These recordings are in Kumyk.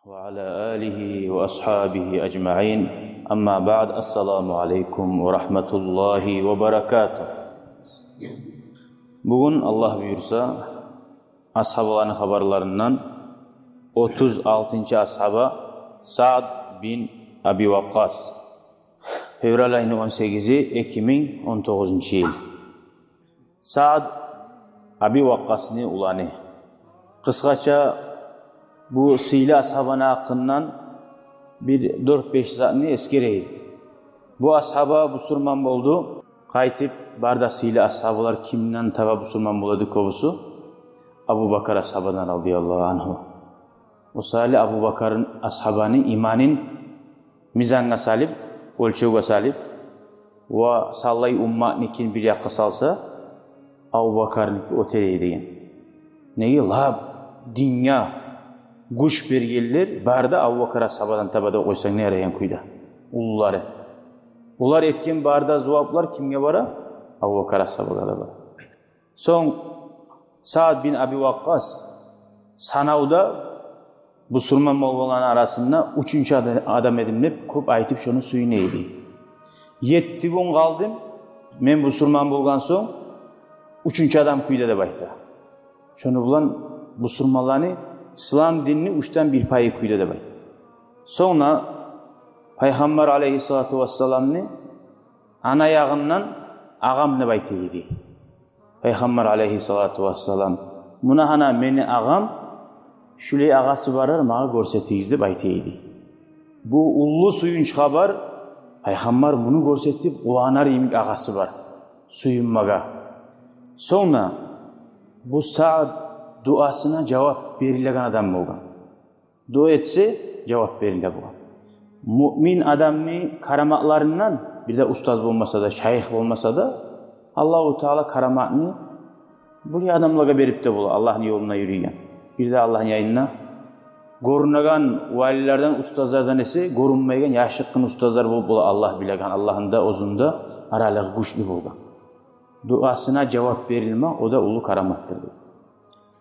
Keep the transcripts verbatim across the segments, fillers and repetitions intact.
وعلى آله وأصحابه أجمعين. أما بعد، السلام عليكم ورحمة الله وبركاته. Бугюн, Аллагь буюрса, асгьабаланы хабарларындан отуз алтынчы асгьаба Саад бин Аби Вакъкъас. Февраль айны он сегизи, эки минг он тогъузунчу йыл. Саад Аби Вакъкъасны уланы. Къысгъача бу сыйлы асгьабаны гьакъындан бир дёрт-беш затны эсгерейик. Бу асгьаба бусурман болду. Къайтып, бары да сыйлы асгьабалар кимден таба бусурман бола эди кёбюсю? Абубакар асгьабадан, радияллагьу ангьу. О саялы Абубакар асгьабаны иманын мизангъа салып, оьлчевге салып, ва савлай умматныкин бир якъгъа салса, Абубакарныки оьтер эди деген. Неге? Лап динге гюч бергенлер бары да Абубакар асгьабадан таба деп къойсанг не ярайгъан кюйде, уллулары. Олар этген бары да зуваплар кимге бара? Абубакар асгьабагъа да бара. Сонг Саад бин Аби Вакъкъас санавда бусурман болгъанланы арасында уьчюнчю ада-, адам эдим деп кёп айтып, шону сююне эди. Етти гюн къалдым мен бусурман болгъан сонг уьчюнчю адам кюйде деп айта. Шону булан бусурманланы, ислам динни уьчден бир пайы кюйде деп айта. Сонг да Пайхаммар алейгьиссалату вассаламны ана ягъындан агъам деп айта эди. Пайхаммар алейгьиссалату вассалам: «Муна гьана мени агъам, шулай агъасы барлар, магъа гёрсетигиз», — деп айта эди. Бу уллу сююнч хабар, Пайхаммар муну гёрсетип къуванар йимик агъасы бар, сююнмеге. Сонг да бу Саад дуасына жавап берилеген адам болгъан. Дуа этсе, жавап бериле бугъар. Муъмин адамны караматларындан, бир де устаз болмаса да, шайых болмаса да, Аллагьу Таала караматны булай адамлагъа берип де бола, Аллагьны ёлунда юрюйген. Бир де Аллагьны янында гёрюнеген валилерден, устазлардан эсе, гёрюнмейген яшыртгъын устазлар болуп бола, Аллагь билеген, Аллагьны да, оьзюню де аралыгъы гючлю болгъан. Дуасына жавап берилме, о да уллу караматдыр деп.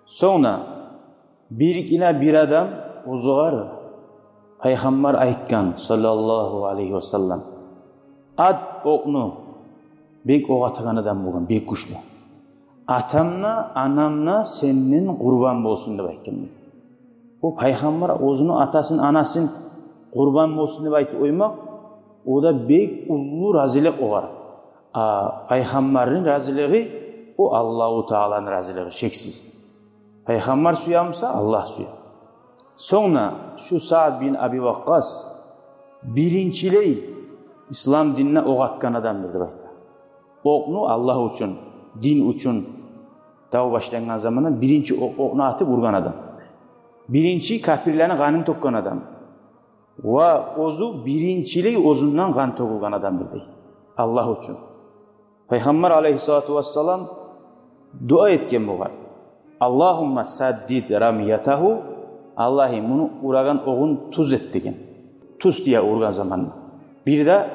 Сонг да бир гине бир адам оьзюгер Пайхаммар айтгъан, саллаллагьу алайгьи ва саллам, ат окъну, бек окъ атагъан адам болгъан, бек гючлю. «Атам да, анам да сенден къурбан болсун», — деп айтгъан. О Пайхаммар оьзюню атасын, анасын къурбан болсун деп айтып къоймакъ, о да бек уллу разилик огъар. А Пайхаммарны разилиги, о Аллагьу Тааланы разилиги, шексиз. Пайхаммар сюе буса, Аллагь сюе. Сонг да шу Саад бин Аби Вакъкъас биринчилей ислам динине окъ атгъан адамдыр деп айта. Окъну Аллагь учун, дин учун, дав башлангъан заманда биринчи окъ-, окъну атып ургъан адам. Биринчи капирлени къанын тёкген адам. Ва оьзю биринчилей оьзюнден къан тёгюлген адамдыр дей, Аллагь учун. Пайхаммар алайгьиссалату вассалам дуа этген бугъар: «Аллагьумма саддид рамиятагьу», Аллагьым, муну урагъан огъун тюз эт деген. Тюз тие ургъан заманда. Бир де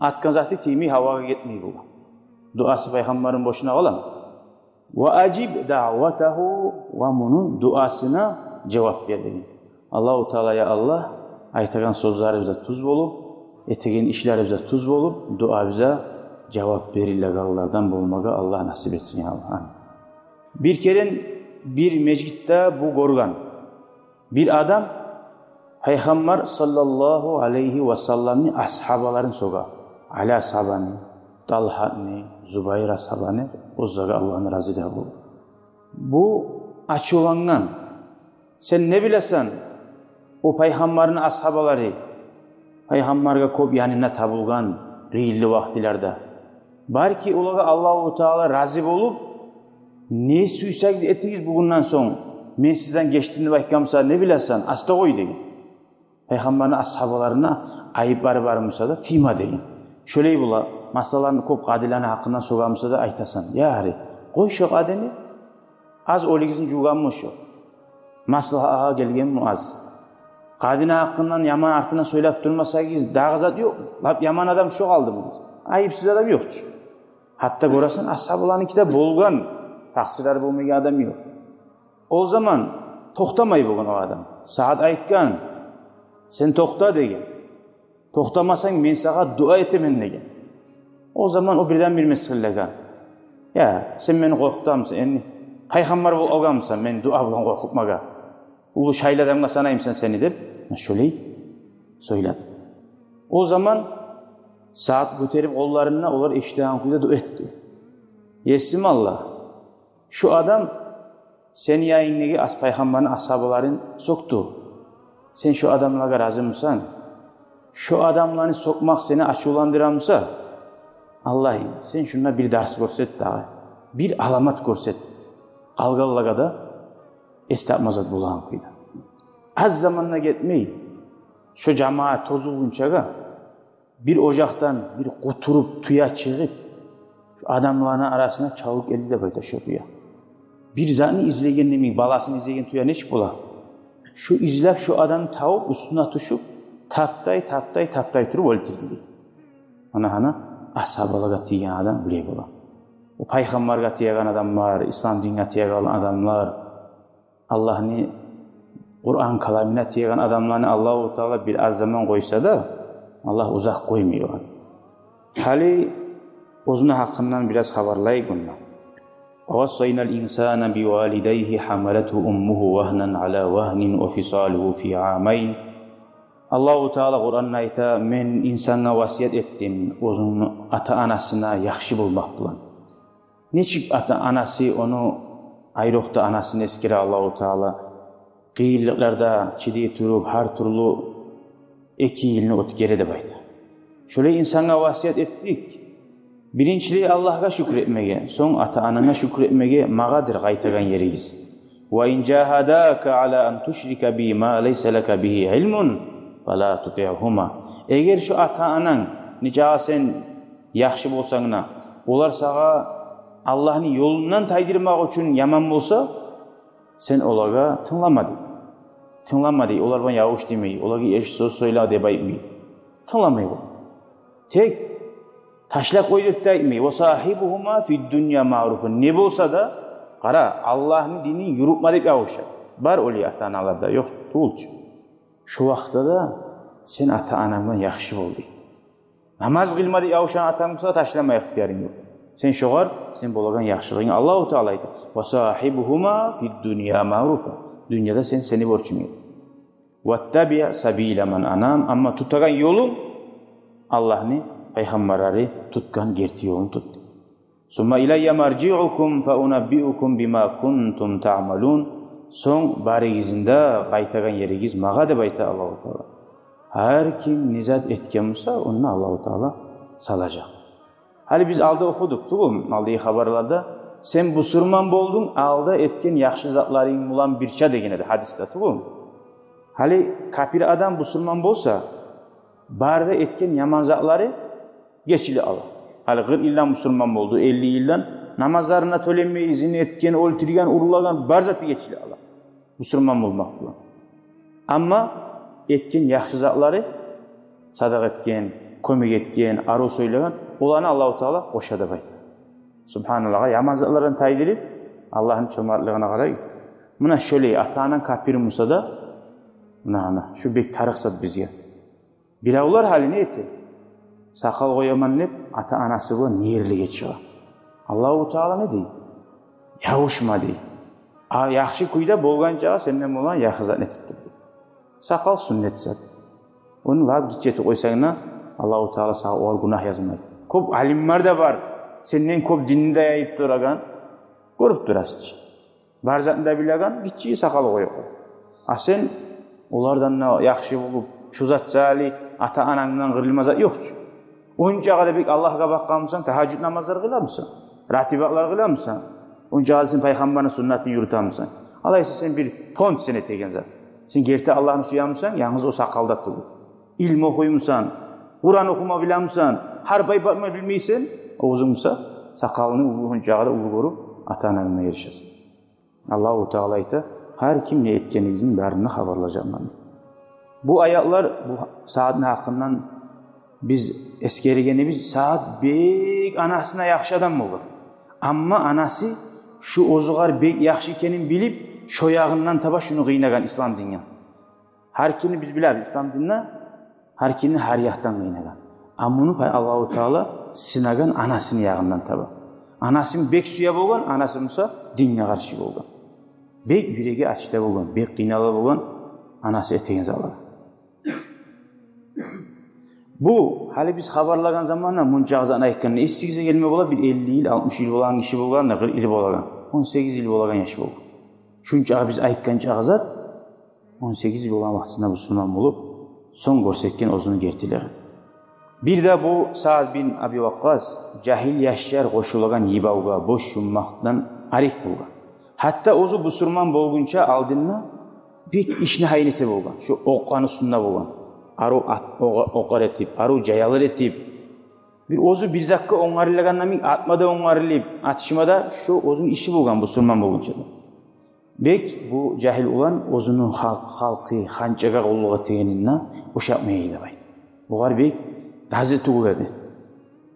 атгъан заты тиймей, гьавагъа гетмей болгъан. Дуасы Пайхаммарны бошуна къаламы? «Ва ажиб даъватагьу», ва муну дуасына жавап бер деген. Аллагьу Таала, я Аллагь, айтагъан сёзлерибиз де тюз болуп, этеген ишлерибиз де тюз болуп, дуабызгъа жавап берилегенлерден болмагъа Аллагь насип этсин, я Аллагь. Амин. Бир керен бир межитде бу гёрген. Бир адам Пайхаммар саллаллагьу алайгьи ва салламны асгьабаларын сёге. Али асгьабаны, Талгьатны, Зубайр асгьабаны, оьзлеге Аллагьны разилиги болуп. Бу ачувлангъан. Сен не билесен, о Пайхаммарны асгьабалары, Пайхаммаргъа кёп янына табулгъан къыйынлы вакътилерде. Балики, олагъа Аллагьу Таала рази болуп, не сюйсегиз этигиз бугюнден сонг, мен сизден гечдим деп айтгъан буса, не билесен, аста къой деген. Пайхаммарны асгьабаларына айып бары бар буса да, тийме деген. Шолай бола, масаланы кёп къадилени гьакъындан сёге буса да, айтасан: «Я гьари, къой шо къадини, аз оьлюгюзню жувгъанмы шо? Маслагьатгъа гелгенми аз? Къадини гьакъындан яман артындан сёйлеп турмасагъыз, дагъы зат ёкъ. Лап яман адам шо къалды бу. Айыпсыз адам ёкъ чу». Гьатта гёресен, асгьабаланыки де болгъан, такъсырлары болмайгъан адам ёкъ. О заман Токътамай болгъан о адам. Сагьат айтгъан: «Сен токъта», – деген. «Токътамасанг, мен сагъа дуа этемен», – деген. О заман о бирден-бир месхиллеген: «Я, сен мени къоркъутамысан, энни пайхаммар болуп къалгъанмысан мени дуа булан къоркъутмагъа? Уллу шайлы адамгъа санаймысан сени?» – деп, шолай сёйледи. О заман Сагьат гётерип къолларын, олар эшитеген кюйде дуа этди: «Есим Аллагь, шу адам сени янынгдагъы ас-, пайхаммарны асгьабаларын сёкдю. Сен шу адамлагъа разимисен? Шу адамланы сёкмек сени ачувландырамыса? Аллагьым, сен шунда бир дарс гёрсет дагъы, бир аламат гёрсет, къалгъанлагъа да эс тапма зат болагъан кюйде». Аз заман да гетмей, шо жамаат тозулгъунчагъа бир ожакъдан бир къутуруп тюе чыгъып, шо адамланы арасына чабып гелди деп айта шо тюе. Бир затны излеген йимик, баласын излеген тюе нечик бола? Шо излеп, шо адамны табып, уьстюне тюшюп, таптай, таптай, таптай туруп оьлтюрдю дей. Ана, ана, асгьабалагъа тийген адам булай бола. О пайхаммаргъа тийеген адамлар, ислам динге тийеген адамлар, Аллагьны Къуран каламына тийеген адамланы Аллагьу Таала бир аз заман къойса да, Аллагь узакъ къоймай огъар. Гьали оьзюню гьакъындан бираз хабарлайыкъ онда. «ووصينا الإنسان بوالديه حملته أمه وهنا على وهن وفصاله في عامين». Аллагьу Таала Къуранда айта: «Мен инсангъа васият этдим оьзюню ата-анасына яхшы болмакъ булан». Нечик ата-анасы ону, айрокъда анасын эсгере Аллагьу Таала, къыйынлыкъларда чыдай туруп, гьар тюрлю эки йылны оьтгере деп айта. Шолай инсангъа васият этдик. Биринчилей Аллагьгъа шюкюр этмеге, сонг ата-ананга шюкюр этмеге, магъадыр къайтагъан еригиз. «وإن جاهداك على أن تشرك بي ما ليس لك به علم فلا تطعهما». Эгер шо ата-ананг, нечакъы сен яхшы болсанг да, олар сагъа Аллагьны ёлундан тайдырмакъ учун яман болса, сен олагъа тынглама дей. Тынглама дей, олар булан явуш демей, олагъа эрши сёз сёйле деп айтмай. Тынгламай ол. Тек ташлап къой деп де айтмай. «وصاحبهما في الدنيا معروفا». Не болса да, къара, Аллагьны динин юрютме деп явуша. Бар олай ата-аналар да, ёкъ тюгюл чю. Шо вакътиде де сен ата-ананг булан яхшы бол дей. Намаз къылма деп явушагъан атанг буса, ташлама ихтиярынг ёкъ. Сен шогъар, сен болагъан яхшылыгъынг. Аллагьу Таала айта: «وصاحبهما في الدنيا معروفا». Дюньяда сен, сени борчунг эди. «واتبع سبيل من أناب». Амма тутагъан ёлунг Аллагьны пайхаммарлары тутгъан герти ёлун тут. «ثم إلي مرجعكم فأنبئكم بما كنتم تعملون». Сонг барыгъызны да къайтагъан еригиз магъа деп айта Аллагьу Таала. Гьар ким не зат этген буса, онда Аллагьу Таала салажакъ. Гьали биз алда охудукъ тюгюлмю, алдагъы хабарларда: «Сен бусурман болдунг алда этген яхшы затларынг булан бирче», – деген эди гьадисде тюгюлмю. Гьали капир адам бусурман болса, бары да этген яман затлары гечиле ала. Гьали къыркъ йылдан бусурман болду, элли йылдан, намазларын да тёлемей, зина этген, оьлтюрген, урлагъан, бар заты гечиле ала. Бусурман болмакъ булан. Амма этген яхшы затлары, садакъа этген, кёмек этген, арив сёйлеген, оланы Аллагьу Таала къоша деп айта. Субгьаналлагь, яман затлардан тайдырып, Аллагьны чомартлыгъына къарайгъыз. Муна шолай, ата-ананг капир буса да, муна, муна, шу бек тарыкъ зат бизге. Биревлер гьали не эте? Сакъал къояман деп, ата-анасы булан ерлиге чыгъа. Аллагьу Таала не дей? Явушма дей. А, яхшы кюйде болгъан чакъы сенден болагъан яхшы затны этип тур. Сакъал сюннет зат. Ону лап гиччи этип къойсанг да, Аллагьу Таала сагъа огъар гюнагь язмай. Кёп алимлер де бар, сенден кёп динни де яйып турагъан, гёрюп турасыз чы. Бар затны да билеген, гиччи сакъал къоюп къой. А сен олардан да яхшы болуп, шу зат саялы ата-анангдан къырылма зат ёкъ чу. Ончакъы да бек Аллагьгъа бакъгъанмысан, тагьажжуд намазлар къыламысан, ратибатлар къыламысан, ончакъы да сен пайхаммарны суннатын юрютемисен? Алайса сен бир понт сен этеген зат. Сен герти Аллагьны сюемисен, янгыз о сакъалда тюгюл. Илму охуймусан, Къуран охума билемисен, гьарп айтма билмейсен, оьзюнг буса сакъалны уллу, ончакъы да уллу гёрюп, ата-анангдан эришесен. Аллагьу Таала айта: «Гьар ким не этгенигизни барын да хабарлажакъман». Бу аятлар, бу сагьатны гьакъындан биз эсгергенибиз, сагьат бек анасына яхшы адам болгъан. Амма анасы шу оьзюгер бек яхшы экенин билип, шо ягъындан таба шуну къыйнагъан ислам динге. Гьар кимни, биз билебиз, ислам динде гьар кимни гьар якъдан къыйнагъан. А муну пай-, Аллагьу Таала сынагъан анасыны ягъындан таба. Анасын бек сюе болгъан, анасы буса динге къаршы болгъан. Бек юреги ачыта болгъан, бек къыйнала болгъан анасы этеген затлар. Бу гьали биз хабарлагъан заманда мунча затны айтгъанда эсигизге гелме бола, бир элли йыл, алтмыш йыл болагъан гиши болгъан, къыркъ йыл болагъан, он сегиз йыл болагъан яш болгъан. Шунчагъы биз айтгъан чагъы зат, он сегиз йыл болагъан вакътисинде бусурман болуп, сонг гёрсетген оьзюню гертилигин. Бир де бу Саад бин Аби Вакъкъас жагьил яшлар къошулагъан йыбавгъа, бош жуммакъдан арек болгъан. Гьатта оьзю бусурман болгъунча алдында бек ишни гьайын эте болгъан. Шо окъаны уьстюнде болгъан. Арив ат-, огъа-, окъар этип, арив жаялар этип. Бир оьзю бир затгъа онгарылагъанда йимик, атма да онгарылып, атышма да, шо оьзюню иши болгъан бусурман болгъунча да. Бек бу жагьил улан оьзюню хал-, халкъы ханчагъа къуллукъ этегенин де ушатмай эди деп айта. Огъар бек рази тюгюл эди.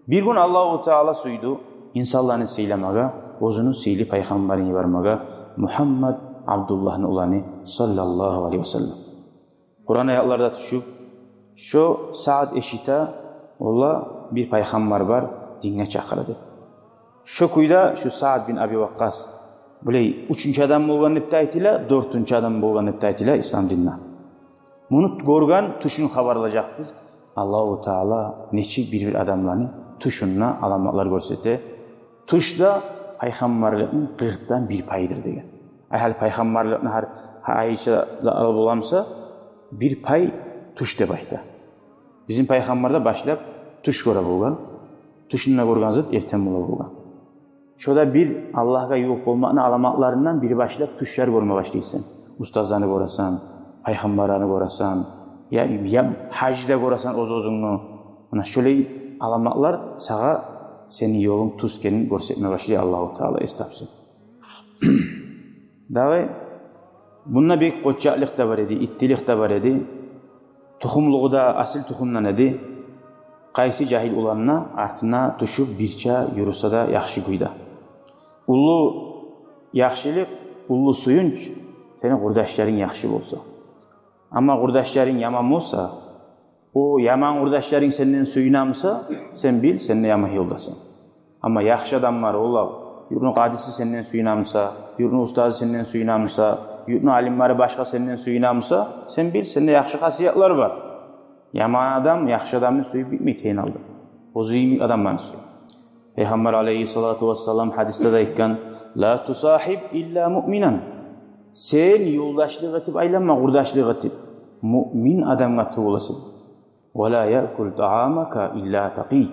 Бир гюн Аллагьу Таала сюйдю инсанланы сыйламагъа, оьзюню сыйлы пайхаммарын йибермеге, Мугьаммад Абдуллагьны уланы, саллаллагьу алайгьи ва саллам. Къуран аятлар да тюшюп, шо Саад эшите, олай бир пайхаммар бар, динге чакъыра деп. Шо кюйде шо Саад бин Аби Вакъкъас, булай уьчюнчю адам болгъан деп де айтыла, дёртюнчю адам болгъан деп де айтыла ислам динде. Муну гёрген тюшюн хабарлажакъбыз. Аллагьу Таала нечик бир-бир адамланы тюшюнде аламатлар гёрсете. Тюш де пайхаммарлыкъны къыркъдан бир пайыдыр деген. Ай, гьали пайхаммарлыкъны гьар, гьар айча да алып боламса, бир пай тюш деп айта. Бизин пайхаммар да башлап тюш гёре болгъан. Тюшюнде гёрген зат эртен бола болгъан. Шо да бир Аллагьгъа ювукъ болмакъны аламатларындан, бир башлап тюшлер гёрме башлайсан. Устазланы гёресен, пайхаммарланы гёресен, я, я гьажда гёресен оьз-оьзюнгню. Муна шолай аламатлар сагъа сени ёлунг тюз экенин гёрсетме башлай Аллагьу Таала, эс тапсын. Дагъы мунда бек къоччакълыкъ да бар эди, иттилик де бар эди. Тухумлугъу да асил тухумдан эди. Къайсы жагьил улан да артына тюшюп, бирче юрюсе де яхшы кюйде. Уллу яхшылыкъ, уллу сююнч, сени къурдашларынг яхшы болса. Амма къурдашларынг яман болса, о яман къурдашларынг сенден сююне буса, сен бил, сен де яман ёлдасан. Амма яхшы адамлар, олар, юртну къадиси сенден сююне буса, юртну устазы сенден сююне буса, юртну алимлери башгъа сенден сююне буса, сен бил, сенде яхшы хасиятлар бар. Яман адам яхшы адамны сююп битмей тейин алда. Оьзю йимик адамланы сюе. Пайхаммар алайгьиссалату вассалам гьадисде де айтгъан: «Ла тусагьиб илла муъминан». Сен ёлдашлыкъ этип айланма, къурдашлыкъ этип, муъмин адамгъа тюгюл эсе. «Ва ла яъкул таъамака илла такъий».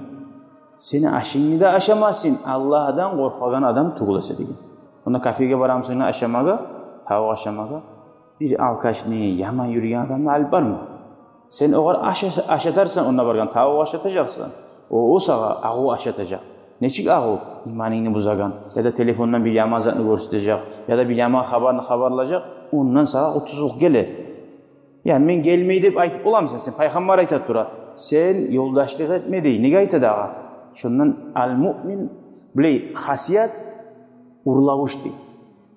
Сени ашынгны да ашамасын Аллагьдан къоркъагъан адам тюгюл эсе деген. Онда кафеге барамысан ашамагъа, тавукъ ашамагъа, бир алкашны, яман юрюйген адамны алып барма. Сен огъар аш ашатарсан, онда баргъан тавукъ ашатажакъсан. О, о сагъа агъу ашатажакъ. Нечик агъу? Иманынгны бузагъан, яда телефондан бир яман затны гёрсетежек, яда бир яман хабарны хабарлажакъ. Ондан сагъа къутсузлукъ геле. Я, мен гелмей деп айтып боламысан, сен пайхаммар айта тура. Сен ёлдашлыкъ этме дей. Неге айта дагъы? Шондан ал-муъмин, булай хасият урлавуч дей.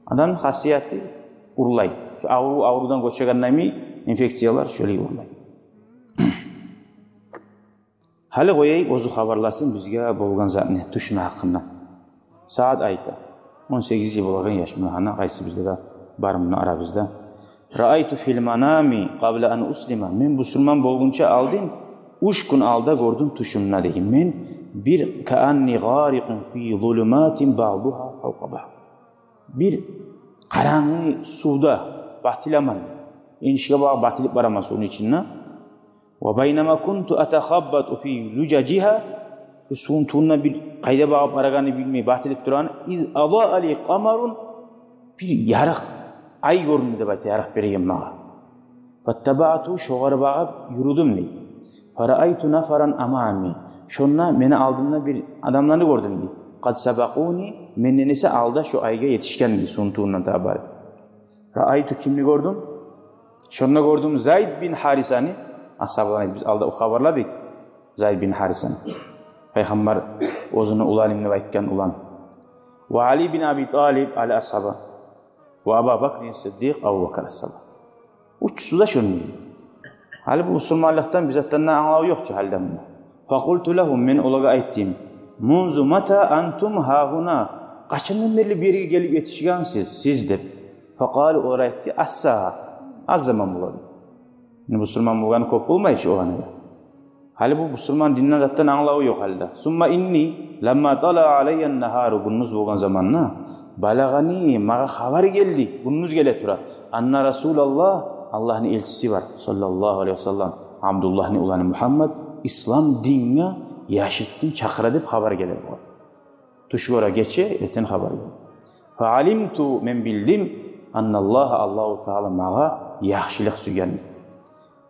Адамны хасияты урлай. Шо аврув аврувдан гёчегендеми, инфекциялар шолай урлай. Гьали къояйыкъ, оьзю хабарласын бизге болгъан затны, тюшюню гьакъында. Саад айта. Он сегиз йыл болагъан яш, муна гьана къайсыбызда да бар муна арабызда. «Раайту фил манами къабла ан услима». Мен бусурман болгъунча алдын, уьч гюн алда гёрдюм тюшюмде, деген. Мен бир «каанни гъарикъун фи зулуматин баъдугьа фавкъа баъд». Бир къарангы сувда батыламан. Энишге багъып батылып бараман сувну ичинде. «Ва байнама кунту атахаббату фи лужажигьа», шу сувну тюбюнде бир къайда багъып барагъанны билмей батылып турагъан, «из азаа ли къамарун», бир ярыкъ ай гёрюндю деп айта, ярыкъ береген магъа. «Фаттабаъту», шогъар багъып юрюдюм дей. «Фараайту нафаран амами», шонда мени алдымда бир адамланы гёрдюм дей. «Къад сабакъуни», менден эсе алда шо айгъа етишген дей, сувну тюбюнден таба барып. «Раайту», кимни гёрдюм? Шонда гёрдюм Зайд бин Гьарисаны, асгьабаланы биз алда хабарладыкъ. Зайд бин Гьарисаны, пайхаммар оьзюню уланым деп айтгъан улан. «Ва Али бин Аби Талиб», Али асгьаба. ва Аба Бакрин Сиддикъ, Абубакар асгьаба. Уьчюсю де шону йимик. Гьали бу бусурманлыкъдан бир затдан да англаву ёкъ чу гьалда муну. Факъулту лагьум, мен олагъа айтдым: «Мунзу мата антум гьагьуна?» Къачандан берли бу ерге гелип етишгенсиз сиз деп. Факъалу, олар айтды: «Ас-сагьа». Аз заман бола. Энни бусурман болгъаны кёп болмай чы оланы да. Гьали бу бусурман динден затдан англаву ёкъ гьалда. Сумма инни ламма тала алайя нагьару, гюндюз болгъан заманда, балагъани, магъа хабар гелди, гюндюз геле тура. Анна Расулаллагь, Аллагьны элчиси бар, саллаллагьу алайгьи ва саллам, Абдуллагьны уланы Мугьаммад, ислам динге яшыртгъын чакъыра деп хабар геле бугъар. Тюш гёре гече, эртен хабар геле. Фа алимту, мен билдим, анналлагьа, Аллагьу Таала магъа яхшылыкъ сюйгенни.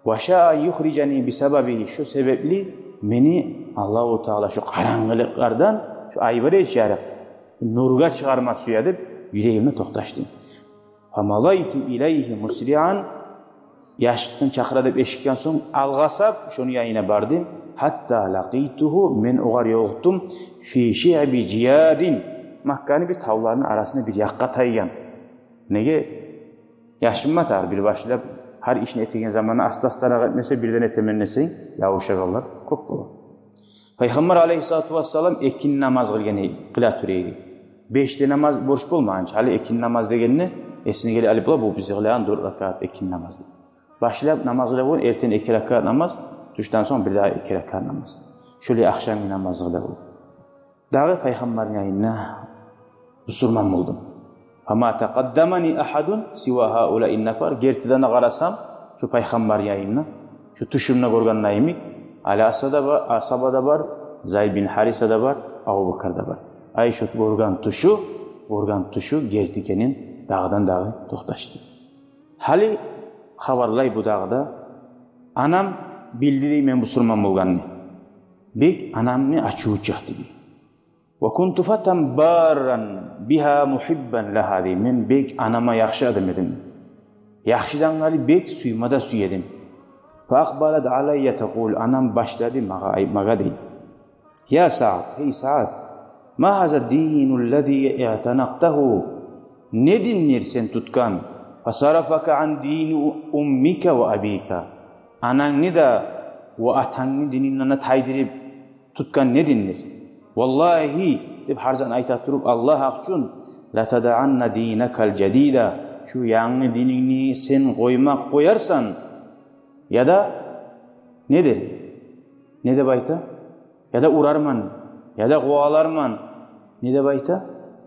Ва шаа юхрижани бисабабигьи, шо себепли мени Аллагьу Таала шо къарангылыкълардан, шо ай бар эди ярыкъ, нюрге чыгъарма сюе деп юрегимде токъташды. Фамадайту илайгьи мусриан, яшыртгъын чакъыра деп эшитген сонг, алгъасап, шону янына бардым. Гьатта лакъитугьу, мен огъар ёлукъдум, фи шиъби жиядин, Макканы бир тавларыны арасында бир якъгъа тайгъан. Неге? Яшынма тарыкъ бир башлап, гьар ишни этеген заманда аста-астаракъ этмесенг, бирден этемен десенг, явушагъанлар кёп бола. Пайхаммар алайгьиссалату вассалам экинни намаз къылгъан эди, къыла тура эди. Беш де намаз борч болмагъан чы. Гьали экинни намаз дегенде эсине геле алып бола, бу биз къылагъан дёрт ракаат экинни намаз деп. Башлап намаз къыла болгъан, эртен эки ракаат намаз, тюшден сонг бирдагъы эки ракаат намаз. Шолай ахшамгъы намаз къыла болгъан. Дагъы Пайхаммарны янына бусурман болдум. Фама такъаддамани агьадун сива гьаулаи ннафар. Гертиден де къарасам, шо Пайхаммарны янына, шо тюшюмде гёргенде йимик, Али асгьаба да бар, асгьаба да бар, Зайд бин Гьариса да бар, Абубакар да бар. Ай, шо гёрген тюшю, гёрген тюшю герти экенин дагъыдан-дагъы токъташды. Гьали хабарлай бу дагъы да. Анам билди дей мен бусурман болгъанны. Бек анамны ачуву чыкъды дей. Ва кунту фатан барран бигьа мугьиббан лагьа дей. Мен бек анама яхшы адам эдим. Яхшыдан къайры бек сюйме де сюе эдим. Фа акъбалат алайя такъул, анам башлады магъа айтмагъа дей. Я Саад, гьей Саад, ма гьаза ддину ллази иътанакътагьу? Не диндир сен тутгъан? Фасарафака ан дини уммика ва абика. Анангны да ва атангны дининден де тайдырып тутгъан не диндир? Валлагьи, деп гьар заман айта туруп, Аллагь гьакъ учун, латадаъанна динакал жадида, шу янгы динингни сен къоймакъ къоярсан. Яда недир? Не деп айта? Яда урарман, яда къуваларман. Не деп айта?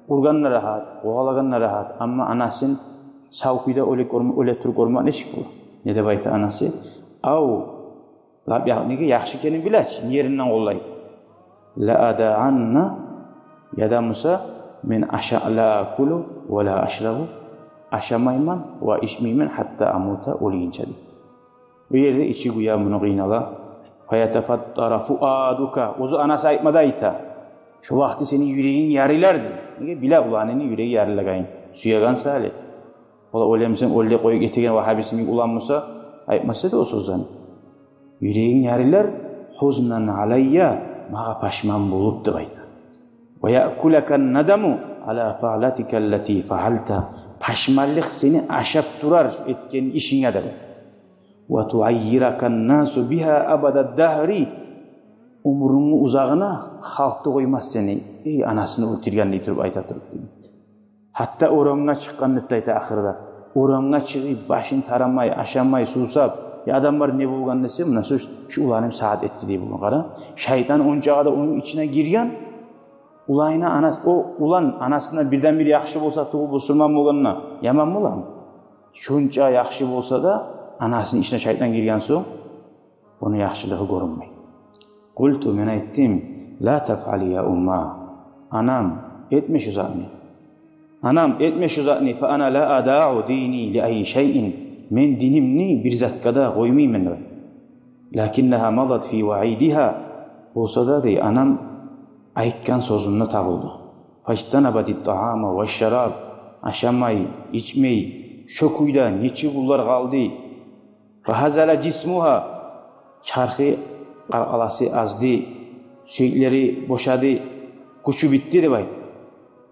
Ургъан да рагьат, къувалагъан да рагьат, амма анасын сав кюйде оьле гёрме-, оьле туруп гёрмек нечик бола? Не деп айта анасы? Ав, лап я-, неге яхшы экенин биле чи, не еринден къоллай. Ла адаъанна, яда буса мен аша-, ла акулу ва ла ашрабу, ашамайман ва ичмеймен, гьатта амута, оьлгюнче дей. О ерде ичи гюя муну къыйнала. Фаятафаттару фуадука. Оьзю анасы айтма да айта. Шо вакъти сени юрегинг ярылар дей. Неге? Биле уланыны юреги ярылагъанын. Сюеген саялы. Ола ойлаймысан, оьле къоюп гетеген вагьабисин улан буса, айтмас эди о сёзлени. Юрегинг ярылар, гьузнан алайя, магъа пашман болуп деп айта. Ва яъкулака надаму ала фаълатика ллати фаъалта. Пашманлыкъ сени ашап турар шу этген ишинге деп айта. Ва туаййирака ннасу бигьа абада ддагьри. Оьмюрюнгню узагъына халкъ да къоймас сени, эй, анасын оьлтюрген дей туруп, айта туруп дей. Гьатта орамгъа чыкъгъан деп де айта ахырда. Орамгъа чыгъып, башын тарамай, ашамай, сувсап, я адамлар не болгъан десе, муна шу, шу уланым Саад этди дей болгъан. Къара, шайтан ончагъа да ону ичине гирген, уланына анас-, о улан анасына бирден-бир яхшы болса, тюгюл бусурман болгъанда, яман боламы? Шонча яхшы болса да, анасыны ичине шайтан гирген сонг, ону яхшылыгъы гёрюнмей. Къулту, мен айтдым: ла тафъали я умма. Анам, этме шу затны. Анам, этме шу затны. Фа ана ла адаъу дини ли айи шайин. Мен динимни бир затгъа да къоймайман деп. Лакиннагьа мадат фи ваъидигьа. Болса да дей, анам айтгъан сёзюнде табулду. Фажтанабат ттаъама ва шараб. Ашамай, ичмей, шо кюйде нече гюнлер къалды. Фагьазала жисмугьа, чархы, къаркъарасы азды, сюеклери бошады, гючю битди деп айта.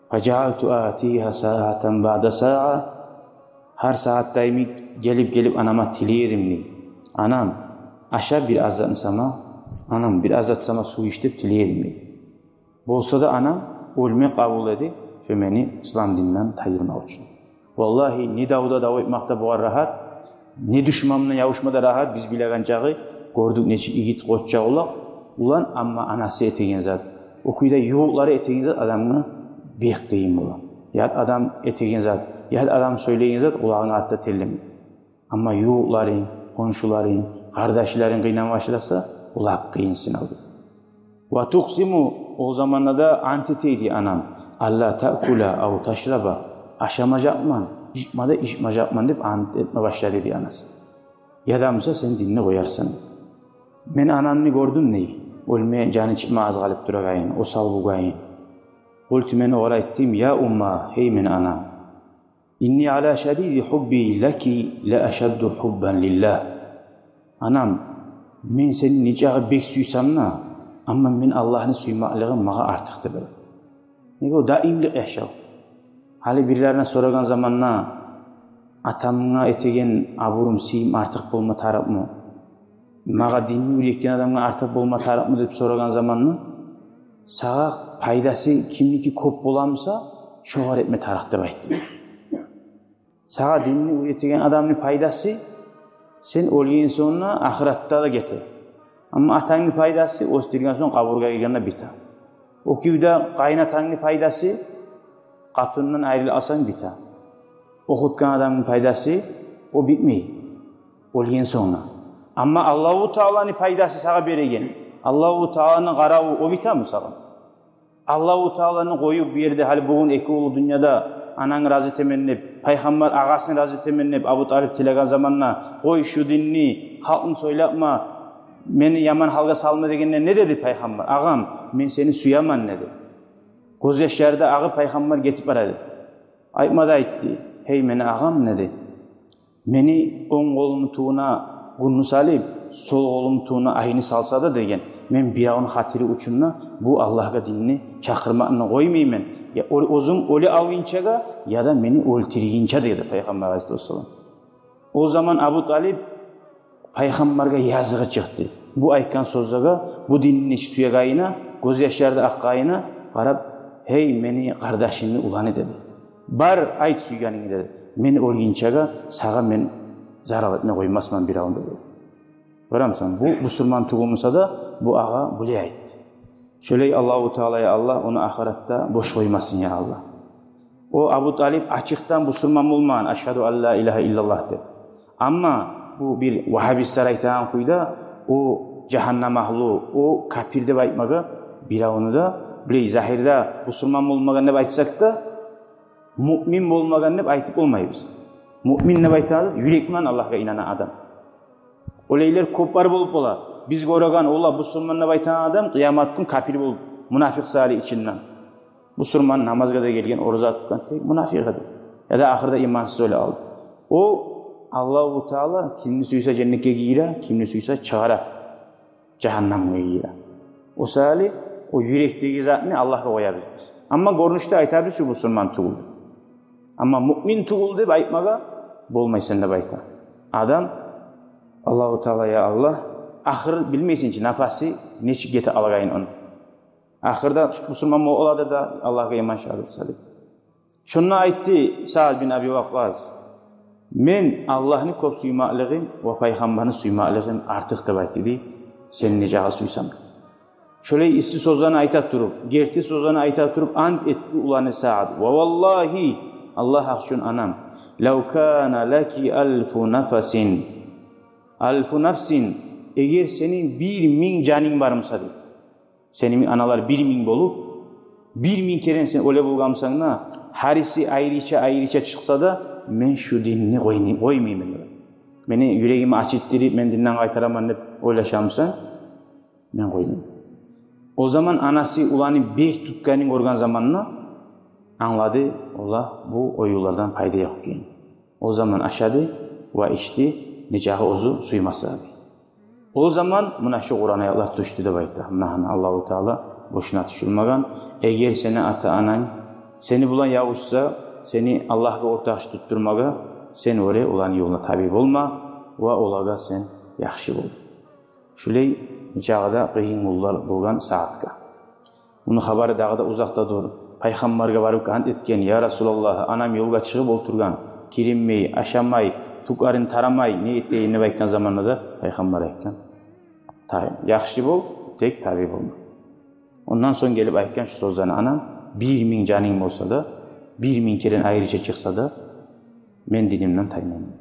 Фажаалту атигьа саъатан баъда саъа, Гьар сагьатда йимик гелип-гелип анама тилей эдим, дей. Анам, аша бир аз затны сама, анам, бир аз зат сама, сув ич деп тилей эдим, дей. Болса да анам оьлме къабул эди, шо мени ислам динден тайдырмакъ учун. Валлагьи, не давда дав этмакъда бугъар рагьат, не душман булан ябушма да рагьат, биз билеген чакъы, гёрдюк нечик игит, къоччакъ улан, улан, амма анасы этеген зат, о кюйде ювукълары этеген зат адамгъа бек къыйын бола. Ят адам этеген зат, ят адам сёйлеген зат къулагъынг артда терлемей. Амма ювукъларынг, хоншуларынг, къардашларынг къыйнама башласа, о лап къыйын сынав. Ва тукъсиму, ол заманда да ант этеди анам, алла таъкула ав ташраба, ашамажакъман, ичме де ичмежекмен деп ант этме башлады, дей, анасы. Яда буса сен динни къоярсан. Мен анамны гёрдюм, дей, оьлме, жаны чыкъма аз къалып турагъанын, осал болгъанын. Къулту, мен огъар айтдым, я умма, гьей мени анам, инни ала шадиди гьубби лаки ла ашадду гьуббан лиллагь. Анам, мен сени нечакъы бек сюйсем де, амма мен Аллагьны сюймеклигим магъа артыкъ деп билем. Неге, о даимлик яшав. Гьали бирлерине сорагъан заманда, атамгъа этеген абурум, сыйым артыкъ болма тарыкъмы? Магъа динни уьйретген адамгъа артыкъ болма тарыкъмы деп сорагъан заманда, сагъа пайдасы кимники кёп боламыса, шогъар этме тарыкъ деп айтды. Сагъа динни уьйретеген адамны пайдасы сен оьлген сонг да, ахыратда да гете. Амма атангны пайдасы оьсдюрген сонг, къабургъа гиргенде бите. О кюйде къайнатангны пайдасы, къатынындан айрылып къалсанг, бите. Охутгъан адамны пайдасы, о битмей оьлген сонг да. Амма Аллагьу Тааланы пайдасы сагъа береген, Аллагьу Тааланы къараву, о битеми сагъа? Аллагьу Тааланы къоюп бу ерде, гьали бугюн эки уллу дюньяда анангны рази этемен деп, пайхаммар агъасын рази этемен деп Абу Талип тилеген заманда, къой шу динни, халкъны сёйлетме, мени яман гьалгъа салма дегенде, не деди пайхаммар? Агъам, мен сени сюемен, деди. Гёзьяшлары да агъып, пайхаммар гетип бара эди. Айтма да айтды, гьей мени агъам, деди. Мени онг къолумну тюбюне гюнню салып, сол къолумну тюбюне айны салса да, деген, мен биревню хатири учун да бу Аллагьгъа динни чакъырмакъны къоймайман. Я о-, оьзюм оьле алгъынчагъа, яда мени оьлтюргюнче, деди пайхаммар алайгьиссалату вассалам. О заман Абу Талип пайхаммаргъа языгъы чыкъды. Бу айтгъан сёзлеге, бу динни сюегенине, гёзьяшлары да акъгъаныгъа къарап, гьей мени къардашымны уланы, деди. Бар, айт сюйгенингни, деди. Мен оьлгюнчеге сагъа мен зарал этме къоймасман биревню, деди. Гёремисен, бу бусурман тюгюл буса да, бу агъа булай айтды. Шолай Аллагьу Таала, я Аллагь, ону ахыратда бош къоймасын, я Аллагь. О Абу Талип ачыкъдан бусурман болмагъан, ашгьаду ан ла илагьа иллаллагь деп. Амма бу бир вагьабистлер айтагъан кюйде, о жагьаннам агьлу, о капир деп айтмагъа биревню де, билей, загьирде бусурман болмагъан деп айтсакъ да, муъмин болмагъан деп айтып болмайбыз. Муъмин деп айтабыз юрек булан Аллагьгъа инанагъан адам. Олайлар кёп бар болуп бола. Биз гёреген, олар бусурман деп айтагъан адам къыямат гюн капир болуп, мунафикъ саялы ичинден. Бусурман, намазгъа да гелген, ораза тутгъан, тек мунафикъ эди. Яда ахырда имансыз оьле къалды. О, Аллагьу Таала кимни сюйсе женнетге гийире, кимни сюйсе чыгъара, жагьаннамгъа гийире. О саялы о юрекдеги затны Аллагьгъа къоябыз биз. Амма гёрюнюшде айтабыз шу бусурман тюгюл деп. Амма муъмин тюгюл деп айтмагъа болмайсан деп айта. Адам, Аллагьу Таала, я Аллагь, ахыр билмейсен чи, напасы нечик гете алагъанын ону. Ахырда бусурман боладыр да, Аллагьгъа иман шагьадат салып. Шонда айтды Саад бин Аби Вакъкъас: «Мен Аллагьны кёп сюймеклигим ва пайхаммарны сюймеклигим артыкъ», — деп айтды дей, — «сени нечакъы сюйсем». Шолай исси сёзлени айта туруп, герти сёзлени айта туруп ант этди уланы Саад: «Ва валлагьи, Аллагь гьакъ учун, анам, лав кана лаки алфу нафасин, алфу нафсин, эгер сени бир минг жанынг бар буса, — деп, — сени аналар бир минг болуп, бир минг керен сен оьле болгъан бусанг да, гьариси айрыча-айрыча чыкъса да, мен шу динни къоймай-, къоймайман, — деп. — Мени юрегимни ачытдырып, мен динден къайтараман деп ойлашамысан, мен къоймайман». О заман анасы уланы бек тутгъанын гёрген заманда англады, ола, бу оюнлардан пайда ёкъ экен. О заман ашады ва ичди, нечакъы оьзю сюймесе де. О заман муна шу Къуран аятлар тюшдю деп айта. Муна гьана Аллагьу Таала бошуна тюшюрмеген. Эгер сени ата-ананг сени булан ябушса, сени Аллагьгъа ортакъчы тутдурмагъа, Сен оьре оланы ёлуна табий болма ва олагъа сен яхшы бол. Шулай нечакъы да къыйын гюнлер болгъан Саадгъа. Муну хабары дагъы да узакъда дюр. Пайхаммаргъа барып ант этген: «Я Расулаллагь, анам ёлгъа чыгъып олтургъан, киринмей, ашамай, тюклерин тарамай, не этейим?» — деп айтгъан заманда да пайхаммар айтгъан: «Тай, яхшы бол, тек табий болма». Ондан сонг гелип айтгъан шу сёзлени: «Анам, бир минг жанынг болса да, бир минг керен айрыча чыкъса да, мен динимден таймайман».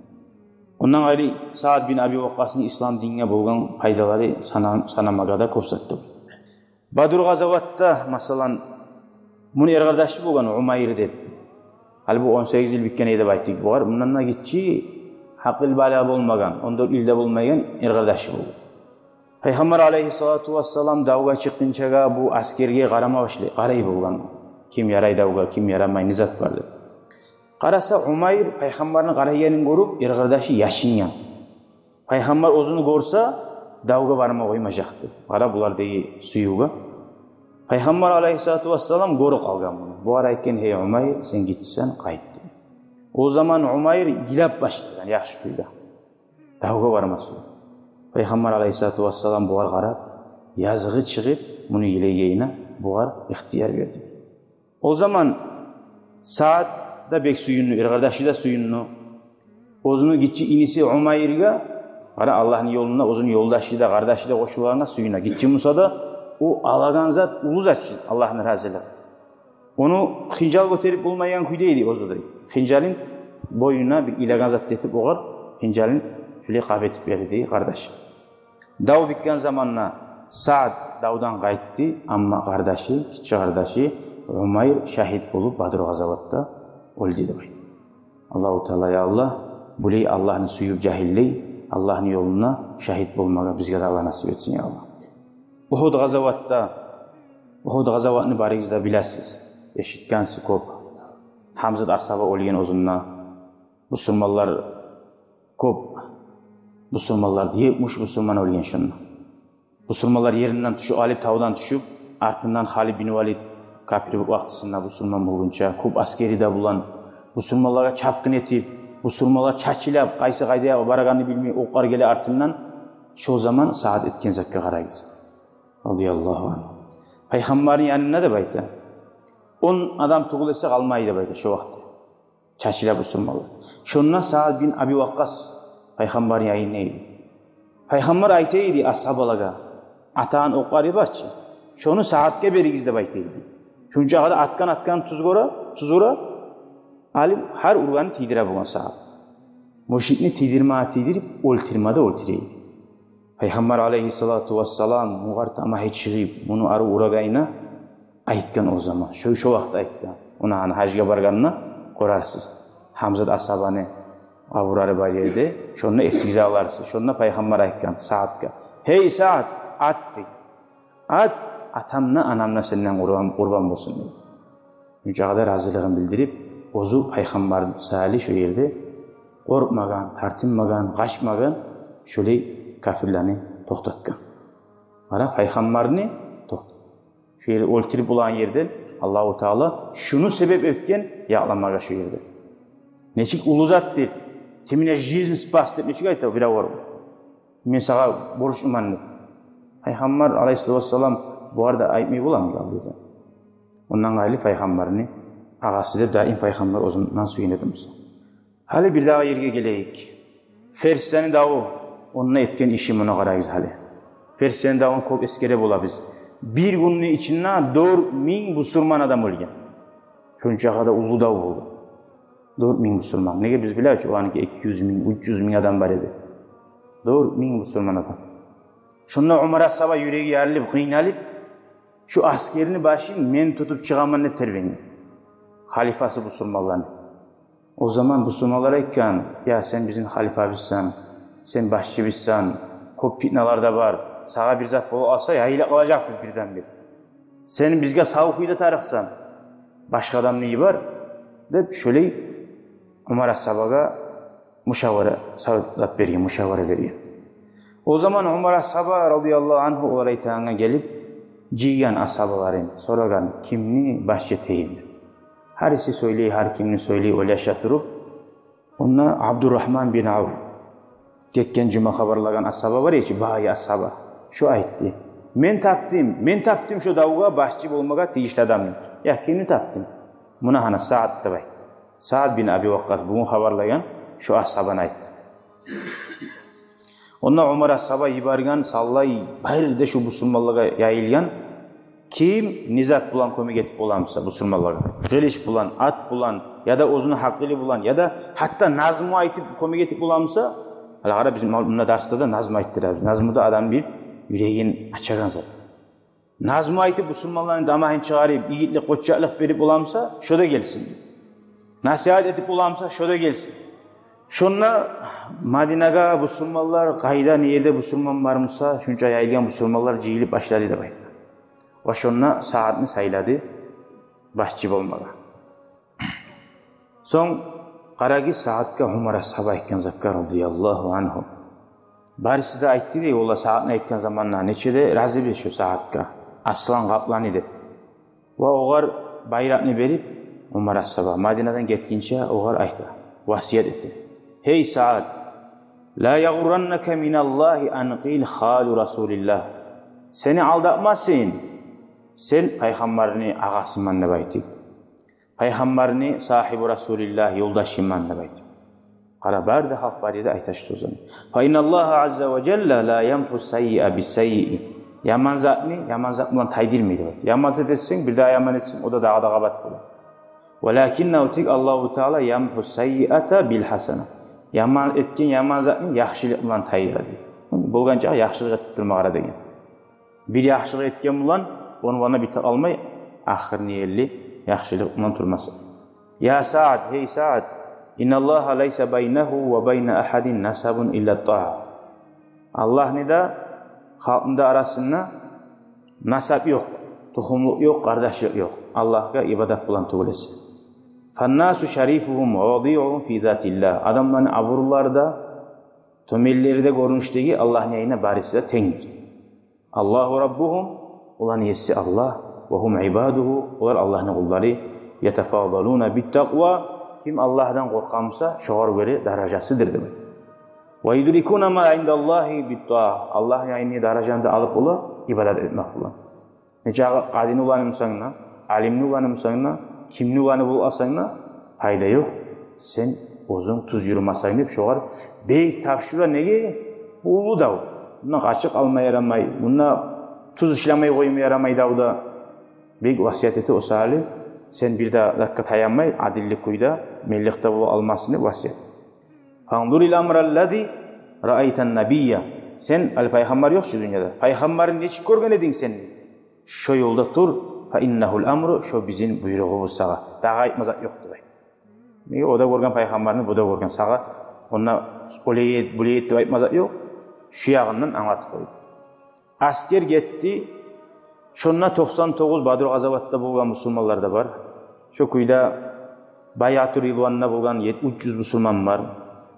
Ондан къайры Саад бин Аби Вакъкъасны ислам динге болгъан пайдалары сана-, санамагъа да кёп затды. Бадр къазаватда, масала, муну эркъардашы болгъан Умайр деп. Гьали бу он сегиз йыл битген эди деп айтдыкъ бугъар. Мундан да гиччи, гьакъыл-балагъ болмагъан, он дёрт йыл да болмайгъан эркъардашы болгъан. Пайхаммар алайгьиссалату вассалам давгъа чыкъгъынчагъа бу аскерге къарама башлай, къарай болгъан. Ким ярай давгъа, ким ярамай, не зат бар деп. Къараса, Умайр пайхаммарны къарайгъанын гёрюп, эркъардашы яшынгъан. Пайхаммар оьзюню гёрсе, давгъа барма къоймажакъ деп. Къара булардагъы сюювге. Пайхаммар алайгьиссалату вассалам гёрюп къалгъан муну. Бугъар айтгъан: «Гьей Умайр, сен гиччисен, къайт», — деп. О заман Умайр йылап башлагъан яхшы кюйде. Давгъа бармасы. Пайхаммар алайгьиссалату вассалам бугъар къарап, языгъы чыгъып, муну йылайгъанына бугъар ихтияр берди. О заман Саад да бек сююндю, эркъардашы да сююндю. Оьзюню гиччи иниси Умайргъа, къара, Аллагьны ёлунда оьзюню ёлдашы да, къардашы да къошулгъангъа сююне. Гиччи буса да, о алагъан зат уллу зат чы, Аллагьны разилиги. Ону хынжал гётерип болмайгъан кюйде эди оьзю де. Хынжалын бойнуна бир илагъан зат этип огъар, хынжалын шулай къап этип берди къардашы. Дав битген заманда Саад давдан къайтды, амма къардашы, гиччи къардашы Умайр шагьит болуп, Бадр къазаватда оьлдю деп айта. Аллагьу Таала, я Аллагь, булай Аллагьны сююп, жагьиллей Аллагьны ёлунда шагьит болмагъа бизге де Аллагь насип этсин, я Аллагь. Угьуд къазаватда, Угьуд къазаватны барыгъыз да билесиз, эшитгенсиз кёп. Гьамзат асгьаба оьлген оьзюнде. Бусурманлар кёп, бусурманлар, етмиш бусурман оьлген шонда. Бусурманлар еринден тюшюп, Алип тавдан тюшюп, артындан Халид бин Валид, капир вакътисинде бусурман болгъунча, кёп аскери де булан, бусурманлагъа чапгъын этип, бусурманлар чачылып, къайсы къайда барагъанын билмей, окълар геле артындан. Шо заман Саад этген затгъа къарагъыз. Радияллагьу ангьу. Пайхаммарны янында деп айта, он адам тюгюл эсе къалмай деп айта шо вакътиде. Чачыла бусурманлар. Шонда Саад бин Аби Вакъкъас пайхаммарны янына гелди. Пайхаммар айта эди асгьабалагъа: «Атагъан окълары бар чы, шону Саадгъа беригиз», — деп айта эди. Шунча къадар атгъан, атгъан, тюз ура, тюз ура, алып, гьар ургъанын тийдире болгъан Саад. Мушрикни тийдирме тийдирип, оьлтюрме де оьлтюре эди. Пайхаммар алайгьиссалату вассалам мугъар тамагьы чыгъып, муну арив урагъанына айтгъан о заман. Шо, шо вакъти айтгъан. Ону гьана гьажгъа баргъанда гёрерсиз. Гьамзат асгьабаны къабурлары бар ерде, шонда эсигизге аларсыз. Шонда пайхаммар айтгъан Саадгъа: «Гьей Саад, ат, — дей, — ат, атам да, анам да сенден къурбан, къурбан болсун», — дей. Мунча къадар разилигин билдирип, оьзю пайхаммар саялы шо ерде къоркъмагъан, тартынмагъан, къачмагъан, шолай капирлени токътатгъан. Къара, пайхаммарны токътатгъан. Шо ерде оьлтюрюп болагъан ерден Аллагьу Таала шуну себеп этген якъламагъа шо ерде. Нечик уллу зат деп, «Ты мне жизнь спас» деп нечик айта биревлер? «Мен сагъа борчлуман» деп. Пайхаммар алайгьиссалату вассалам бугъар да айтмай боламы дагъы бизе? Ондан къайры пайхаммарны агъасы деп даим пайхаммар оьзюнден сююне эди буса. Гьали бирдагъы ерге гелейик. Персияны даву, онда этген иши муна къарагъыз гьали. Персияны давун кёп эсгере болабыз. Бир гюнню ичинде дёрт минг бусурман адам оьлген. Шунча къадар уллу дав болду. Дёрт минг бусурман. Неге, биз билебиз чи, оланыки эки юз минг, уьч юз минг адам бар эди. Дёрт минг бусурман адам. Шонда Умар асгьаба юреги ярылып, къыйналып, шу аскерни башын мен тутуп чыгъаман деп тербенген. Халифасы бусурманланы. О заман бусурманлар айтгъан: «Я, сен бизин халифабызсан, сен башчыбызсан, кёп питналар да бар. Сагъа бир зат болуп къалса, яйылып къалажакъбыз бирден-бир. Сен бизге сав кюйде тарыкъсан, башгъа адамны йибер», — деп, шолай Умар асгьабагъа мушавара, савлат берген, мушавара берген. О заман Умар асгьаба, радияллагьу ангьу, олар айтагъангъа гелип, жыйгъан асгьабаларын, сорагъан: «Кимни башчы этейим?» — деп. Гьариси сёйлей, гьар кимни сёйлей, ойлаша туруп, Онда Абдуррагьман бин Авф, гетген жума хабарлагъан асгьаба бар эди чи, бай асгьаба. Шо айтды: «Мен тапдым, мен тапдым шо давгъа башчы болмагъа тийишли адамны». «Я, кимни тапдынг?» «Муна гьана Саад», — деп айтды. Саад бин Аби Вакъкъас, бугюн хабарлагъан шо асгьабаны айтды. Онда Умар асгьаба йиберген, савлай бары да шо бусурманлагъа яйылгъан. Ким не зат булан кёмек этип боламыса бусурманлагъа, къылыч булан, ат булан, яда оьзюню гьакъылы булан, яда гьатта назму айтып кёмек этип боламыса, гьали къара, биз мал-, мунда дарсда да назму айтдырабыз. Назму да адамны бир юрегин ачагъан зат. Назму айтып, бусурманланы дамагьын чыгъарып, игитлик, къоччакълыкъ берип боламыса, шо да гелсин. Насигьат этип боламыса, шо да гелсин. Шонда Мадинагъа бусурманлар, къайда, не ерде бусурман бармыса, шунча яйылгъан бусурманлар жыйылып башлады деп айта. Ва шонда Саадны сайлады башчы болмагъа. Сонг къарагъыз Саадгъа Умар асгьаба айтгъан затгъа, радияллагьу ангьу. Барысы да айтды дей, олар Саадны айтгъан заманда, нече де рази биз шо Саадгъа, аслан къапланы деп. Ва огъар байракъны берип, Умар асгьаба Мадинадан гетгинче огъар айта, васият эте: «Гьей Саад, ла ягъурраннака миналлагьи анкъил халу Расулиллагь». Сени алдатмасын, сен Пайхаммарны агъасыман деп айтып, Пайхаммарны сагьибу Расулиллагь, ёлдашыман деп айтып. Къара, бары да халкъ бар ерде айта шу сёзню. «Фа инналлагьа азза ва жалла ла ямгьу саййиа биссаййии». Яман затны яман зат булан тайдырмай деп айта. Яман зат этсенг, бир дагъы яман этсенг, о да дагъы да къабат бола. «Валакиннагьу», тек Аллагьу Таала, «ямгьу саййиата билгьасана». Яман этген яман затны яхшылыкъ булан тайдыра дей. Болгъанча яхшылыкъ этип турма къара деген. Бир яхшылыкъ этген булан ону булан битип къалмай, ахырына ерли яхшылыкъ булан турмаса. «Я Саад, гьей Саад, инналлагьа лайса байнагьу ва байна агьадин насабун илла таа». Аллагьны да, халкъны да арасында насап ёкъ, тухумлукъ ёкъ, къардашлыкъ ёкъ, Аллагьгъа ибадат булан тюгюл эсе. «Фаннасу шарифугьум ва вадиугьум фи затиллагь». Адамланы абурлары да, тёменлери де гёрюнюшдеги Аллагьны янында барысы да тенгдир. «Аллагьу раббугьум», оланы еси Аллагь, «ва гьум ибадугьу», олар Аллагьны къуллары, «ятафадалуна биттакъва», ким Аллагьдан къоркъамыса, шогъар гёре даражасыдыр деп. «Ва юдрикуна ма индаллагьи биттаа», Аллагьны янында даражаны да алып бола ибадат этмек булан. Нечакъы къадини уланымсан да, алимни уланымсан да, кимни уланы боласан да, пайда ёкъ, сен оьзюнг тюз юрюмесенг деп, шогъар бек тапшура. Неге? Уллу дав. Мундан къачып къалма ярамай, мунда тюз ишлемей къойма ярамай давда. Бек васият эте о саялы, сен бир де затгъа таянмай, адилли кюйде, менликде бола алмасын деп васият эте. «Фанзурил амраллази раайтан набийя». Сен, гьали Пайхаммар ёкъ чу дюньяда, Пайхаммарны нечик гёрген эдинг сен? Шо ёлда тур, «фа иннагьул амру», шо бизин буйругъубуз сагъа. Дагъы айтма зат ёкъ деп айтды. Неге, о да гёрген Пайхаммарны, бу да гёрген, сагъа онда олай эт, булай эт деп айтма зат ёкъ. Шу ягъындан англатып къойду. Асгер гетди. Шонда токъсан тогъуз Бадру къазаватда болгъан бусурманлар да бар. Шо кюйде Байъату Ридванда болгъан ет-, уьч юз бусурман бар.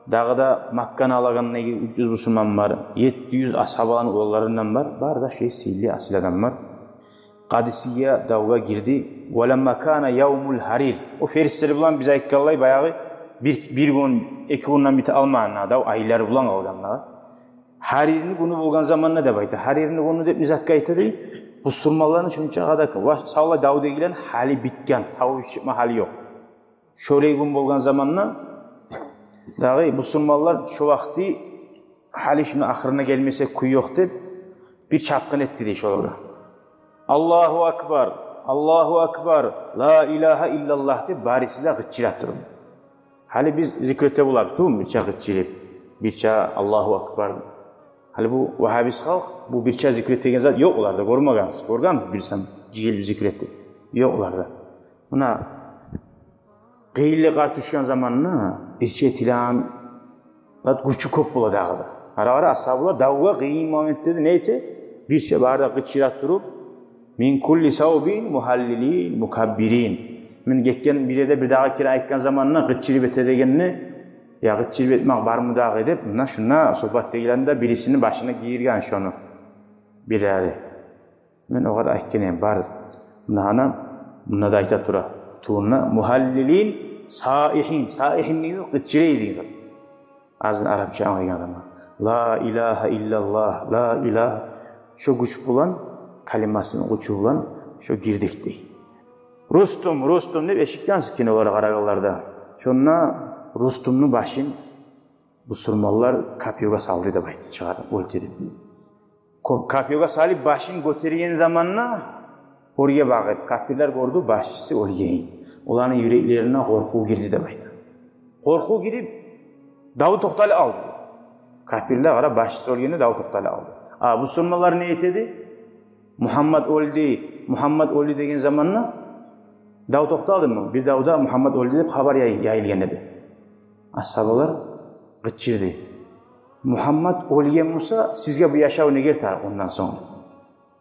Дагъы да Макканы алагъандагъы уьч юз бусурман бар. Етти юз асгьабаланы уланларындан бар. Бары да шей сыйлы асил адамлар. Къадисия давгъа гирди. «Ва ламма кана явмул гьарир». О ферислер булан, биз айтгъанлай, баягъы бир, бир гюн, эки гюнден бите алмагъан дав, айлар булан къалгъан дагъы. Гьарирни гюню болгъан заманда деп айта. Гьарирни гюню деп не затгъа айта дей? Бусурманланы шунча къадар ва савлай давдагъыланы гьали битген, тавуш чыкъма гьали ёкъ. Шолай гюн болгъан заманда дагъы бусурманлар шо вакъти, гьали шуну ахырына гелмесек кюй ёкъ деп, бир чапгъын этди дей шолагъа. «Аллагьу акбар, Аллагьу акбар, ла илагьа иллаллагь», — деп барысы да къычыра туруп. Гьали биз зикр эте болабыз тюгюлмю, бирче къычырып, бирче «Аллагьу акбар». Гьали бу вагьабист халкъ, бу бирче зикр этеген зат ёкъ оларда, гёрмегенсиз. Гёргенсиз бирсин жыйылып зикр этип? Ёкъ оларда. Муна къыйынлыкъгъа тюшген заманда бирче этилеген зат гючю кёп бола дагъы да. Ара-ара асгьабалар давгъа, къыйын моментде де не эте? Бирче бары да къычыра туруп, «Мин кулли савбин мугьаллилин мукаббирин». Мен гетген бир ерде бир дагъы керен айтгъан заманда къычырып эте дегенни, я къычырып этмек бармы дагъы деп, муна шунда согьбатдагъыланы да бирисини башына гийирген шону бир ерде. Мен огъар айтгъан эдим, бар. Муна гьана, муна да айта тура. Тюгюлмю? «Мугьаллилин Саихин, саихин деген зат къычырай деген зат. Азын арапча англайгъан адам. Ла илагьа иллаллагь, ла илагьа. Шо гюч булан, калимасыны гючю булан шо гирдик дей. Рустум, Рустум деп эшитгенсиз кинолар къарагъанларда. Шонда Рустумну башын бусурманлар копьёгъа салды деп айтды, чыгъарып, оьлтюрюп. Ко-, копьёгъа салып, башын гётерген заманда, оьрге багъып, капирлер гёрдю, башчысы оьлген. Оланы юреклерине къоркъув гирди деп айта. Къоркъув гирип, дав токъталып къалды. Капирлер, къара, башчысы оьлгенде дав токъталып къалды. А бусурманлар не этеди? Мугьаммат оьлдю, Мугьаммат оьлдю деген заманда дав токъталдымы? Бир давда Мугьаммат оьлдю деп хабар яй-, яйылгъан эди. Асгьабалар къычырды: «Мугьаммат оьлген буса, сизге бу яшав неге тарыкъ ондан сонг?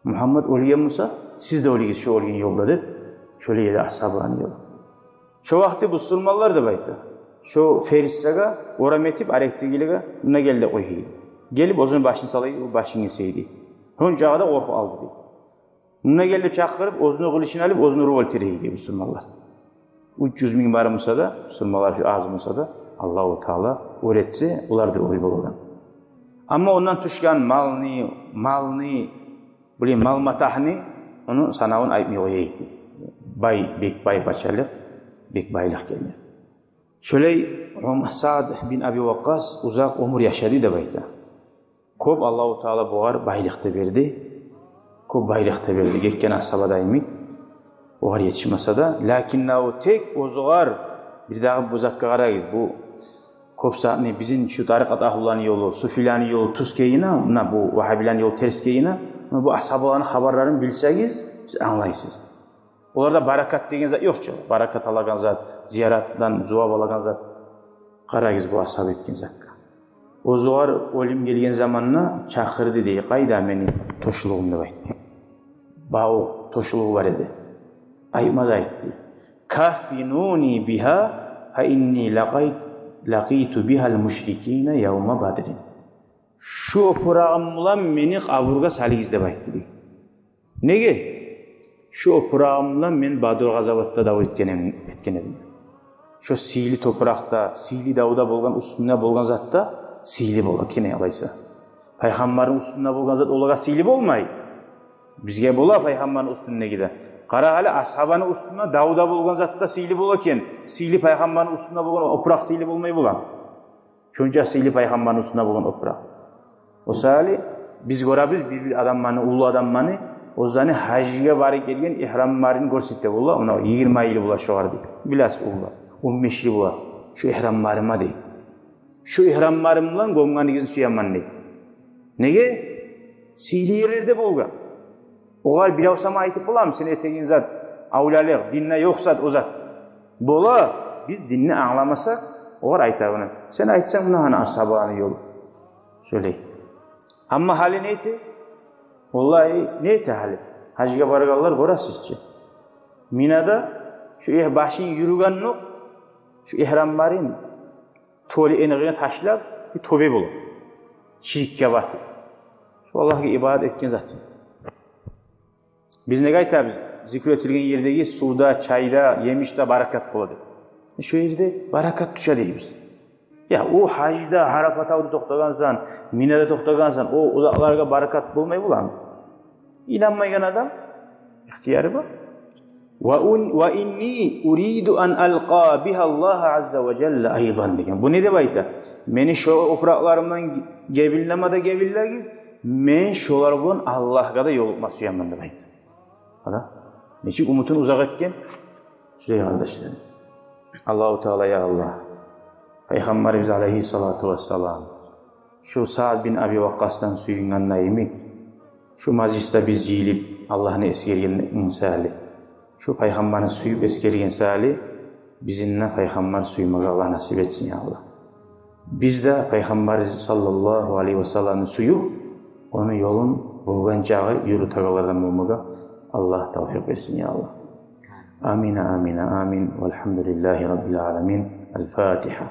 Мугьаммат оьлген буса, сиз де оьлегиз шо оьлген ёлда», — деп, шолай эди асгьабаланы ёлу. Шо вакъти бусурманлар деп айта, шо ферисчеге орам этип, аректегилеге: «Муна гел де къой», — дей. Гелип, оьзюню башын салай, о башын гесей дей. Шончагъа да къоркъув алды дей. Муна гел де чакъырып, оьзюню къылычын алып, оьзюн уруп оьлтюрей дей бусурманлар. Уьч юз минг бар буса да, бусурманлар шу аз буса да, Аллагьу Таала оьр этсе, олар да оьр болагъан. Амма ондан тюшген малны, малны, биле, мал-матагьны, ону санавун айтмай къояйыкъ дей. Бай, бек бай пачалыкъ, бек байлыкъ гелди. Шолай Ум-, Саад бин Аби Вакъкъас узакъ оьмюр яшады деп айта. Кёп Аллагьу Таала бугъар байлыкъ да берди. Кёп байлыкъ да берди. Гетген асгьабалар йимик, огъар етишмесе де. Лакин о тек оьзюгер, бир дагъы бу затгъа къарагъыз. Бу кёп затны бизин шу тарикъат агьлуланы ёлу, суфиланы ёлу тюз экенине, муна бу вагьабиланы ёлу терс экенине, муна бу асгьабаланы хабарларын билсегиз, сиз англайсыз. Оларда баракат деген зат ёкъ чу. Баракат алагъан зат, зияратдан зувап алагъан зат. Къарагъыз бу асгьаб этген затгъа. Оьзюгер оьлюм гелген заманда чакъырды дей: «Къайда мени тёшелигим?» — деп айтды. Баву тёшелиги бар эди. Айтма да айтды: «Каффинуни бигьа, фа инни лакъай-, лакъиту бигьал мушрикина явма Бадрин». «Шу опурагъым булан мени къабургъа салыгъыз», — деп айтды дей. Неге? «Шу опурагъым булан мен Бадр къазаватда дав этген эм-, этген эдим. Шо сыйлы топуракъда, сыйлы давда болгъан, уьстюнде болгъан зат да сыйлы бола экен олайса. Пайхаммарны уьстюнде болгъан зат олагъа сыйлы болмай. Бизге бола пайхаммарны уьстюндеги де. Къара гьали, асгьабаны уьстюнде давда болгъан зат да сыйлы бола экен. Сыйлы пайхаммарны уьстюнде болгъан опуракъ сыйлы болмай боламы? Шонча сыйлы пайхаммарны уьстюнде болгъан опуракъ. О саялы биз гёребиз бир-бир адамланы, уллу адамланы, оьзлени гьажгъа барып гелген игьрамларын гёрсете бола, муна йигирма йыл бола шогъар дей. Биласыз, уллу, он беш йыл бола шу игьрамларыма дей. Шу игьрамларым булан гёмгенигизни сюемен дей. Неге? Сыйлы ерлерде болгъан. Огъар бирев сама айтып боламы, сен этеген зат авлиялыкъ, динде ёкъ зат о зат? Бола, биз динни англамасакъ, огъар айта буну. Сен айтсанг, муна гьана асгьабаланы ёлу. Шолай. Амма гьали не эте? Валлагь, не эте гьали? Гьажгъа баргъанлар гёресиз чи. Минада шу эх башын юрюгендокъ, шу игьрамларын тёле энигине ташлап, шу тёбе бола. Ширкге батып. Шу Аллагьгъа ибадат этген зат. Биз неге айтабыз, зикру этилген ердеги сувда, чайда, емишде баракат бола деп? Шу ерде баракат тюше дейбиз. Я, о гьажда, Арафа тавда токътагъансан, Минада токътагъансан, о узакъларгъа баракат болмай боламы? Инанмайгъан адам ихтияры бар. Ва ун-, ва инни уриду ан алкъа бигьа Аллагьа азза ва жалла айдан деген. Бу не деп айта? Мени шо опуракъларымдан гебинлеме де гебинлегиз, мен шолар булан Аллагьгъа да ёлукъма сюемен деп айта. Къара, нечик умутун узакъ этген. Шулай, къардашлар. Аллагьу Таала, я Аллагь, Пайхаммарыбыз алайгьиссалату вассалам шу Саад бин Аби Вакъкъасдан сююнгенде йимик, шу мажлисде биз жыйылып Аллагьны эсгерген саялы, шу Пайхаммарны сююп эсгерген саялы, бизин де Пайхаммар сюймеге Аллагь насип этсин, я Аллагь. Биз де Пайхаммар саллаллагьу алайгьи ва салламны сююп, ону ёлун болгъан чакъы юрютегенлерден болмагъа Аллагь тавфикъ берсин, я Аллагь. Амин, амин, амин. Валгьамдулиллагьи раббил аламин. Аль-Фатигьа.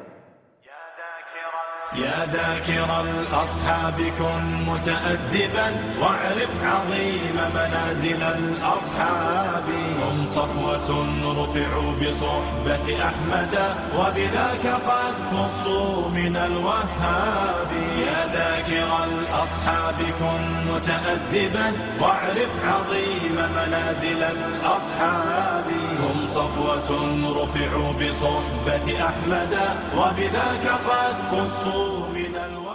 يا ذاكر الأصحاب كن متأدبا، واعرف عظيم منازل الأصحاب. هم صفوة رفعوا بصحبة أحمد، وبذاك قد خصوا من الوهاب. يا ذاكر الأصحاب كن متأدبا، واعرف عظيم منازل الأصحاب. هم صفوة رفعوا بصحبة أحمد، وبذاك قد خصوا من الوهاب.